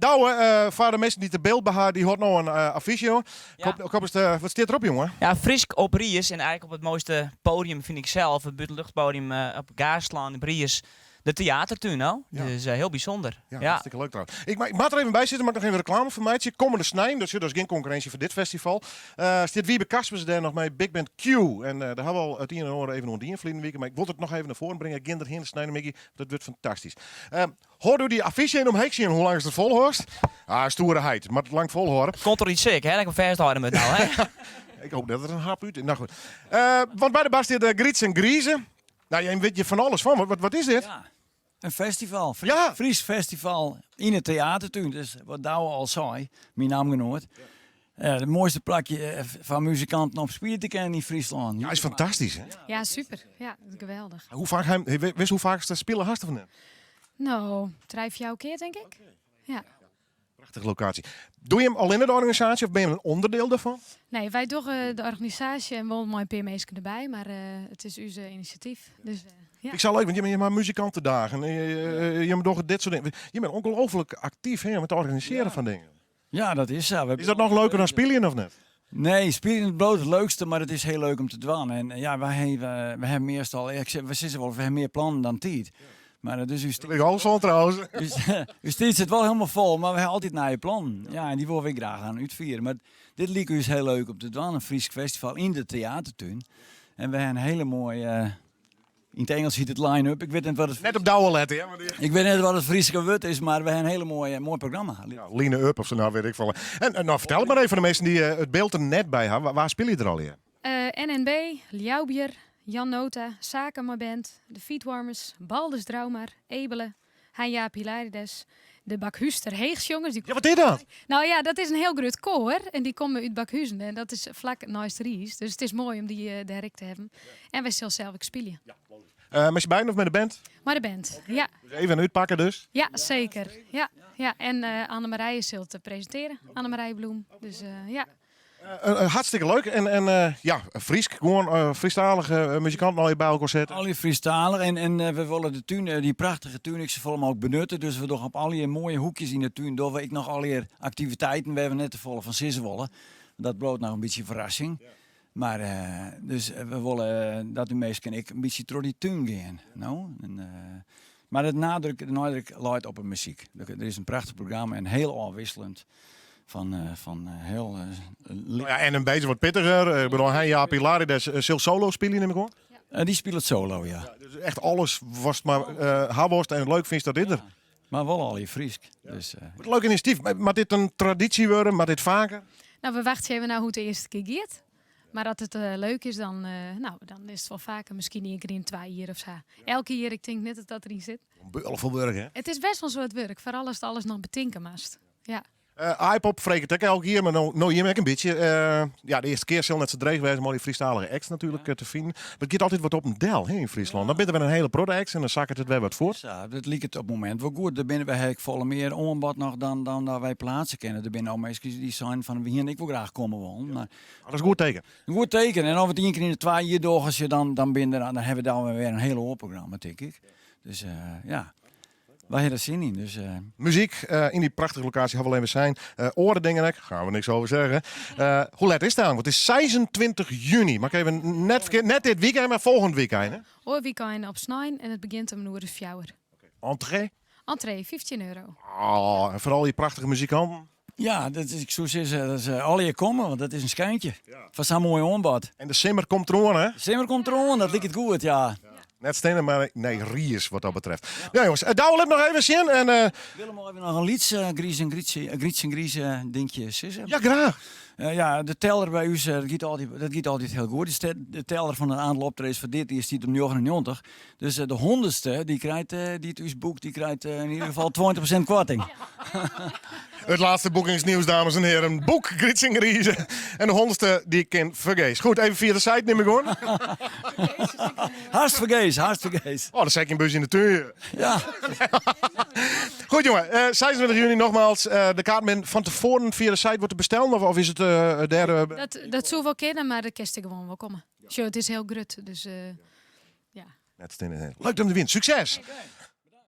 Douwe, foar de minsken dy't der byld by ha, dy hâldt no in affysje oan. Kop is de, wat stiet derop, jonge? Ja, Frysk op Riis en eigentlik op it moaiste podium fyn ik sels, it bûtenluchtpodium op Gaasterlân op Riis, de teatertún, no. Ja. Dus hiel bysûnder. Ja, Ja. hartstikke leuk trouwens. Ik moat der even by sizze, moat ik noch even reklame foar meitsje. Kommende snein, dus dat is gjin konkurrinsje foar dit festival, stiet Wiebe Kaspers dêr noch mei Big Band Q. En dêr ha we al it ien en oar even oan dien ferline wike, mar ik wol it noch even nei foaren bringe. Gean derhinne sneinemiddei, dat wurdt fantastysk. Hâld dy affysje even omheech sjen hoe lang ast it folhâldst. Ah, stoere heit, moat it lang folhâlde. Komt der yts sik, hè? Dat ik him fêsthâlde moat no, hè? Ik hoop net dat der in hap út. Nou goed. Want by de bar stiet Grytse en Grize. Nou, jim witte hjir fan alles fan. Wat, wat is dit? Ja, in festival. Ja. Frysk festival yn de teatertún. Dus wat Douwe al sei, myn namgenoat. Het moaiste plakje foar muzikanten om spylje te kinnen yn Fryslân. Ja, is fantastysk, hè? Ja, super. Ja, dat is geweldich. Hoe faak, witst hoe faak ast spile hast of net? No, trije, fjouwer kear tink ik. Ja. Prachtige lokaasje. Dogge jim allinne de organisaasje of binne jim in ûnderdiel dêrfan? Nee, wy dogge de organisaasje en wol mei in pear minsken derby, mar it is ús inisjatyf. Dus, ja. Ik sa leuk, want jim ha muzikantedagen, jim dogge dit soart dingen. Jim binne ongelooflik aktyf hè, met it organisearjen fan dingen. Ja, dat is sa. Is dat noch leuker dan spyljen of net? Nee, spyljen bliuwt it leukste, mar it is hiel leuk om te dwaan. En ja, wy hawwe, wy hawwe meastal, ik sis, we sizze wol, we hawwe mear plannen dan tiid. Mar dus ús, Dêr bin ik alles fan trouwens. ús, ús tiid sit wol hielendal fol, mar we hawwe altyd nije plannen. Ja, en dy wolle we graach dan útfiere. Mar dit like ús hiel leuk om te dwaan, in Frysk festival yn de teatertún. En we hawwe in hiele moaie, yn it Ingelsk hjit it line-up. Ik wit net wat it Net op Douwe lette, hè? Want die- Ik wit net wat it Fryske wurd is, mar we hawwe in hiele moaie, moai programma. Ja, line up of sa, nou wit ik folle. En nou, fertel it mar even foar de minsken dy't it byld der net by hawwe. Wa spylje der allegear? NNB, Ljoubier, Jan Nota, Saken mei Band, de Feetwarmers, Baldus Draumar, Ebele, Hein Jaap Hilarides, de Bakhúster Heechsjongers. Ja, wat is dat? Nou ja, dat is in hiel grut koar en dy komme út Bakhuzen en dat is flak neist Riis. Dus it is moai om dy dêr ek te hawwen. En wy sille sels ek spylje. Mei syn beiden of mei de band? Mei de band, ja. Dus even útpakke dus? Ja, seker. Ja, ja. En Annemarije sil it presintearje, Annemarije Bloem. Dus ja. Hartstikke leuk. En ja, Frysk, gewoan Frysktalige muzikanten allegear by elkoar sette. Allegear Frysktalich en we wolle de tún, dy prachtige tún, ek safolle mooglik benutte. Dus we dogge op allegear moaie hoekjes yn de tún, dogge we ek noch allegear aktiviteiten wêr't we net te folle fan sizze wolle. Dat bliuwt noch in bytsje ferrassing. Mar dus we wolle dat de minsken ek in bytsje troch dy tún gean. No? En, mar it nadruk, de nadruk leit op de muzyk. Der is in prachtich programma en hiel ôfwikseljend. Fan, fan hiel. Ja, en in bytsje wat pittiger. Ik bedoel, Hein Jaap Hilarides sil solo spylje, nim ik oan? Dy spilet solo, ja. Ja, dus echt alles watst mar ha wolst en leuk fynst, dat is der. Ja. Mar wol allegear Frysk. Dus, Wat leuk inisjatyf. Moat dit in traditie wurde? Moat dit faker? Nou, we wachtsje even nei hoe't de earste kear giet. Mar as it leuk is, dan, nou, dan is it wol faker. Miskien ien kear yn twa jier of sa. Elke jier, ik tink net dat dat deryn sit. Beulen fol wurk, hè? It is best wol in soad wurk, foaral ast alles noch betinke moatst. Ja. Aaipop freget ek elk jier, mar no jim ek in bytsje. Ja, de earste kear sil net sa dreech wêze om al dy Frysktalige acts natuerlik te finen. Mar it giet altyd wat op en del hè, yn Fryslân. Dan binne der wer in hiele protte acts en dan sakket it wer wat fuort. Sa, dat liket op it momint wol goed. Der binne wy ek folle mear oanbod noch dan dat wy pleatse kinne. Der binne al minsken dy't seinen fan we hiene ek wol graach komme wollen. Mar Dat is in goed teken. In goed teken. En of we it ien kear yn de twa jier dogge, dan, dan, binne der, dan hawwe we dan wer in hiel oar programma, tink ik. Dus ja. Wy hawwe der sin yn. Dus, Muzyk yn dy prachtige lokaasje hawwe we al even sein. Oare dingen ek, gaan we niks over zeggen. Hoe let is it dan? Want it is 26 juny. Mar ik even net ferkeard, net dit weekend, mar folgjend weekend. Hè? Oar weekend op snein en it begjint om in oere fjouwer. Entree? Entree, 15 euro. Oh, en foaral dy prachtige muzikanten. Ja, dat is, ik soe sizze, dat is allegear komme, want dat is in skyntje. Foar sa'n moai oanbod. En de simmer komt deroan, hè? De simmer komt deroan, dat liket goed, ja. Net Stinne, mar nee, Riis wat dat betreft. Ja, jonges, Douwe lit noch even sjen. En, Willem even noch in lyts griis en Gryts en Grize dinkje sizze. Ja, graach. Ja, de teller by ús, dat giet altyd, dat giet altyd hiel goed. De teller fan it oantal optredens foar dit jier stiet op 99. Dus de hûndertste dy krijt, dy't ús boekt, dy krijt yn ieder gefal 20% koarting. It lêste boekingsnieuws, dames en heren. Boek Gryts en Grize. En de hûndertste dy kin fergees. Goed, even fia de site nim ik oan. Hast fergees, hast fergees. Oh, dan set ik in bus yn de tún. Ja. Goed jongen, 26 juny nogmaals. De kaart men fan tefoaren fia de site wordt te bestellen of is it dêr? Dat soe wol kinne, mar dêr kinst gewoan wol komme. Sjoch, it is hiel grut, dus ja. Net stinne. Leuk om te winnen. Sukses!